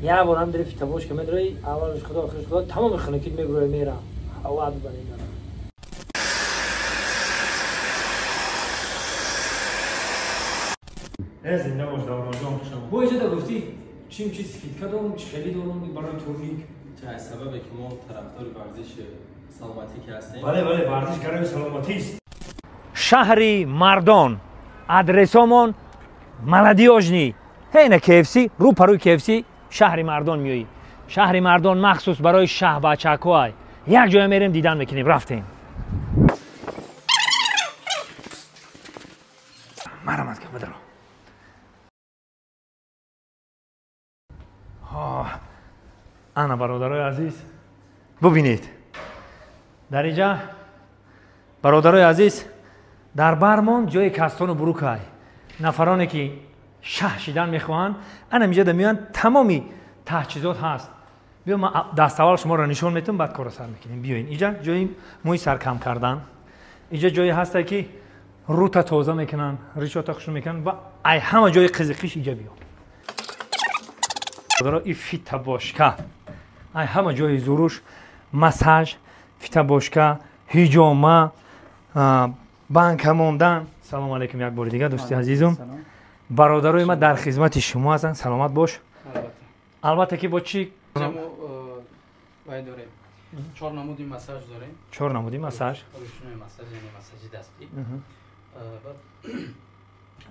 Як бор ҳам дири фитабошка медрои, аввалш худо, охирш худо, тамоми хунукит мебурои мера. Ҳават бибаред. Зинда бош Давронҷон. Бо иҷода гуфтӣ чим чи скидка дорум, чи хеле дорум барои турник? Аз сабабе ки мо тарафдори варзиши саломатӣ ки ҳастем. Бале, бале, варзиш гарои саломатист. Шаҳри Мардон. Адресомон Молодёжный. Ҳейна KFC, рӯ парӯи KFC шаҳри Мардон меоӣ. Шаҳри Мардон махсус барои шаҳбачакҳоай. Як ҷоя мерем, дидан мекунем, рафтем. Марамад ка бадаро. Ана бародарои азиз, бубинед. Дар инҷа бародарои азиз, дар бармон ҷои кастону бурукай. Нафароне ки шаҳ шидан мехоҳанд, ана инҷа меоянд, тамоми таҷҳизот ҳаст. Биё ман даставвал шуморо нишон метам, баъд корро сар мекунем. Биёин. Инҷа ҷои мӯи саркам кардан. Инҷа ҷое ҳаста ки рута тоза мекунанд, ришота хушк мекунанд ва ай ҳама ҷои қизиқиш инҷа биё. И фитабошка. Ай ҳама ҷои зуруш, массаж, фитабошка, ҳиҷома, банка мондан. Салом алейкум як бори дигар дӯсти азизум. Бародарои ман дар хизмати шумо ҳастанд, саломат бош. Албатта ки бо чӣ вай дорем? Чор намуди массаж дорем. Чор намуди массаж. Ручной массаж, яъне массажи дастӣ. Баъд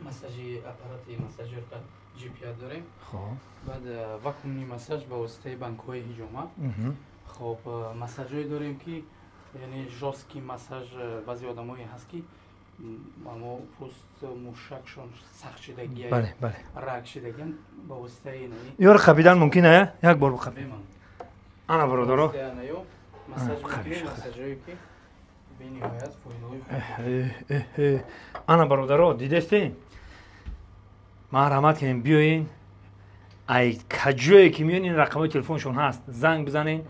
массажи аппарати массажёрка GPA дорем. Хоб. Баъд вакуумный массаж ба воситаи банкҳои ҳиҷома. Хоб, массажҳое дорем ки яъне жёсткий массаж, баъзе одамое ҳаст ки амо пӯст мушакшон сахт шидагия, бале, бале, рак шидагиян, ба воситаи ёро қапидан мумкин ая? Як бор биқапи. Ана бародаро. Массаж мекунем, массажҳое ки бениҳоят фоидаҳои хуб. Ана бародаро, дидестем? Марҳамат кунем, биёен. Ай каҷое ки меоен, ин рақамҳои телефоншон ҳаст. Занг бизанен.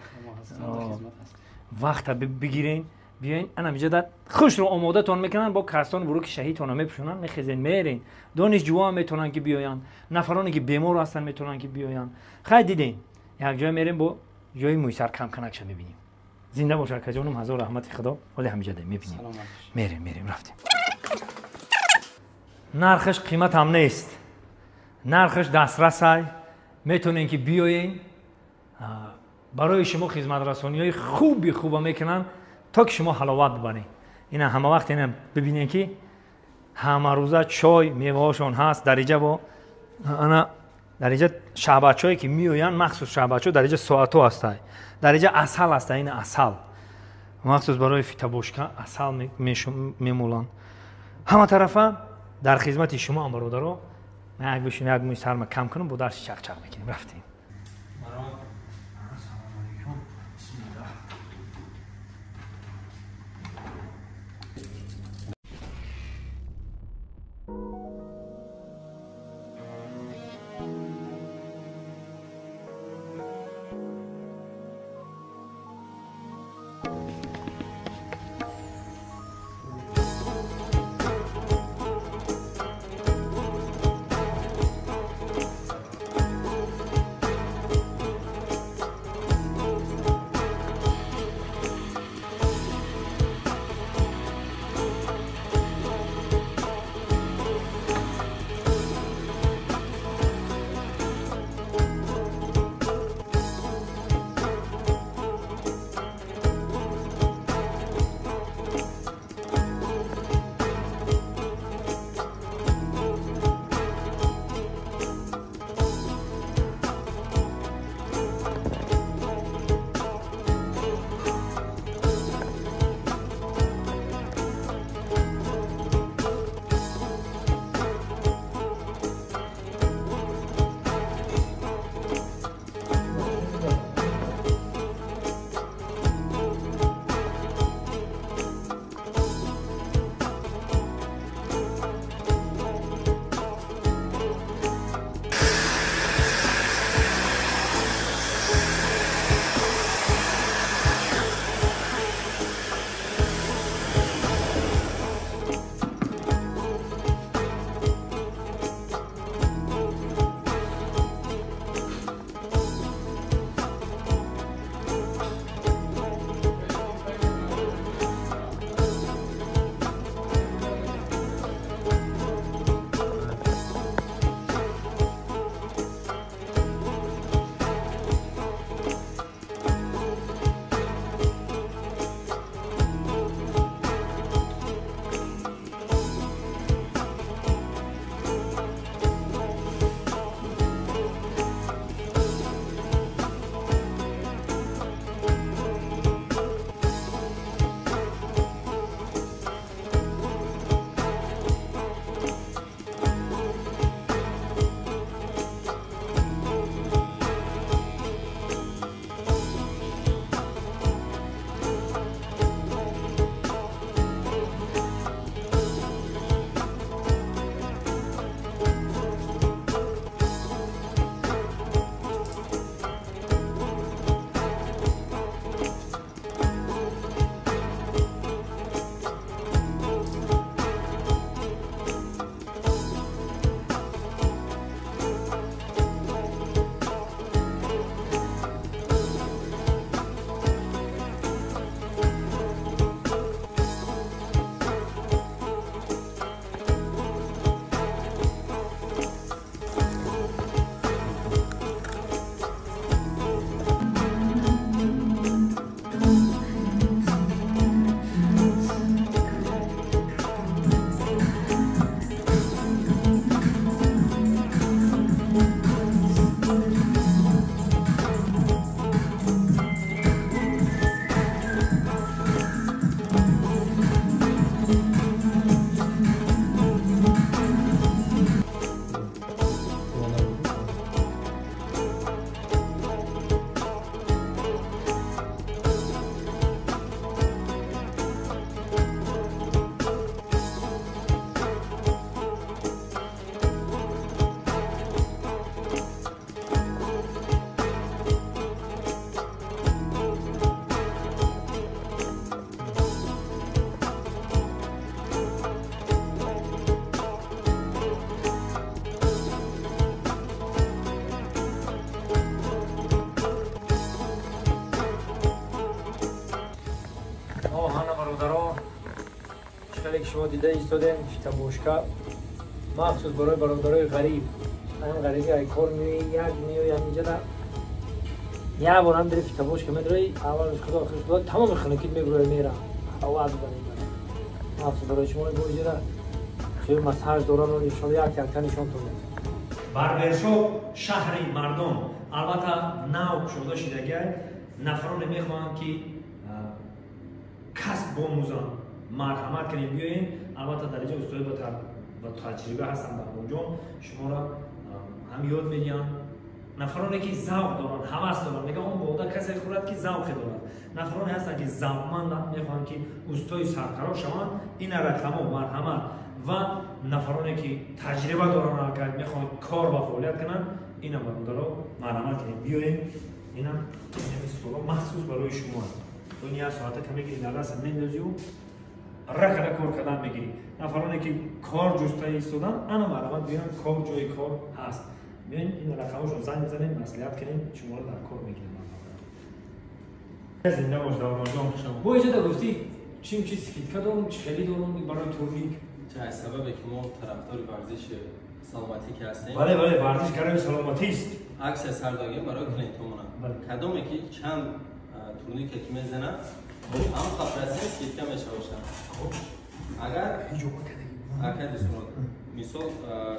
Вақта бигирен. Биёен, ана инҷа хушро омодатон мекунанд, бо кастону буруки шаҳидтонро мепӯшонанд, мехезен, мерен. Донишҷӯҳо ҳам метавонанд ки биёянд, нафароне ки бемор ҳастанд метавонанд ки биёянд. Хай дидем, як ҷое мерем, бо ҷои мӯйсар камканакша мебинем. Зинда бош акаҷонум, ҳазор раҳмати худо. Ҳоле ҳамиҷа мебинем. Мерем, мерем, рафтем. Нархаш қимат ҳам нест. Нархаш дастрасай. Метавонем ки биёен. Барои шумо хизматрасониҳои хуби хуба мекунанд, то ки шумо ҳаловат бибаред. Ина ҳама вақт ина бибинед ки ҳамарӯза чой, меваҳошон ҳаст. Дар инҷа бо ана дар инҷа шаҳбатчое ки меоянд, махсус шаҳбатчо, дар инҷа соатҳо ҳастай. Дар инҷа асал ҳаста, ина асал. Махсус барои фитабошка асал мемоланд. Ҳама тарафа дар хизмати шумо ам бародаро. Ман як бишин, як мӯи сарма кам кунам, бо дарси чақчақ мекунем. Рафтем. Шумо дида истодем, фитобошка махсус барои бародарои ғариб. Ҳам ғариби ай кор меои, як меои ҳаминҷа як бор ҳам бири фитобошка медрои, аввалш худо, охирш худо, тамоми хунукит мебурои, мера ҳават бари. Махсус барои шумо бо иҷора хеле массаж доран, иншоалло як якта нишонтон медиҳам. Барбершоп шаҳри мардон албатта нав кушода шидагиай. Нафароне мехоҳанд, ки касб бомӯзанд, марҳамат кунем, биёем. Албатта, дар инҷа устоди ба таҷриба ҳастанд, Баҳромҷон шуморо ҳам ёд медиҳанд. Нафароне ки завқ доранд, ҳавас доранд, мегӯям, он бода касе хӯрад, ки завқе дорад. Нафароне ҳастанд, ки завқманданд, мехоҳанд, ки устои сартарош шаванд, ина рақамо, марҳамат. Ва нафароне ки таҷриба доранд, аллакай мехоҳанд кор ва фаъолият кунанд, ина бародаро, марҳамат кунем, биёем. Ина столо махсус барои шумо аст. Он як соата ка мегирӣ, дар даста мендозиу ракада кор кардан мегирӣ. Нафароне ки кор ҷуста истодан, ана марҳамат, биён, кор, ҷои кор ҳаст. Биён, ин рақамошон занг бизанем, маслиҳат кунем, шуморо дар кор мегирем. Зинда бош, Давронҷон. Бо иҷода гуфтӣ, чим чи скидка дорум, чи хеле дорум барои турник? Аз сабабе ки мо тарафдори варзиши саломатӣ ки ҳастем. Бале, бале, варзиш гарами саломатист. Аксия сар дагем барои клиентомона. Кадоме ки чанд турнике ки мезанад, ҳам процент скидка мешавошад. Агар акай дӯстмурод, мисол,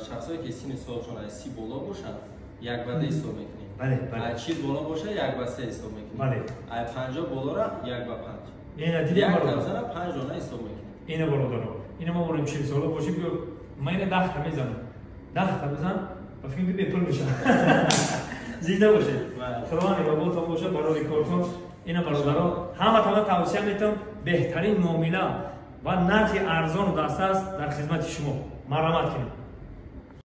шахсое ки синни солшон аз 30 боло бошанд, 1 ба 2 ҳисоб мекунем. Ай 40 боло боша, 1 ба 3 ҳисоб мекунем. Ай 50 болора, 1 ба 5. Ина дидем. Бародар, панҷ дона ҳисоб мекунем. Ина бародаро, ина мо борем 40 сола бошем, ё ман ина 10 та мезанам, 10 та мезанам, ба фикр ки бепул мешавам. Зинда бошед, худованд нигаҳбонтон бошад барои кортон. Ина бародаро, ҳаматона тавсия метавам, беҳтарин муомила ва нархи арзону дастрас дар хизмати шумо. Марҳамат кунед.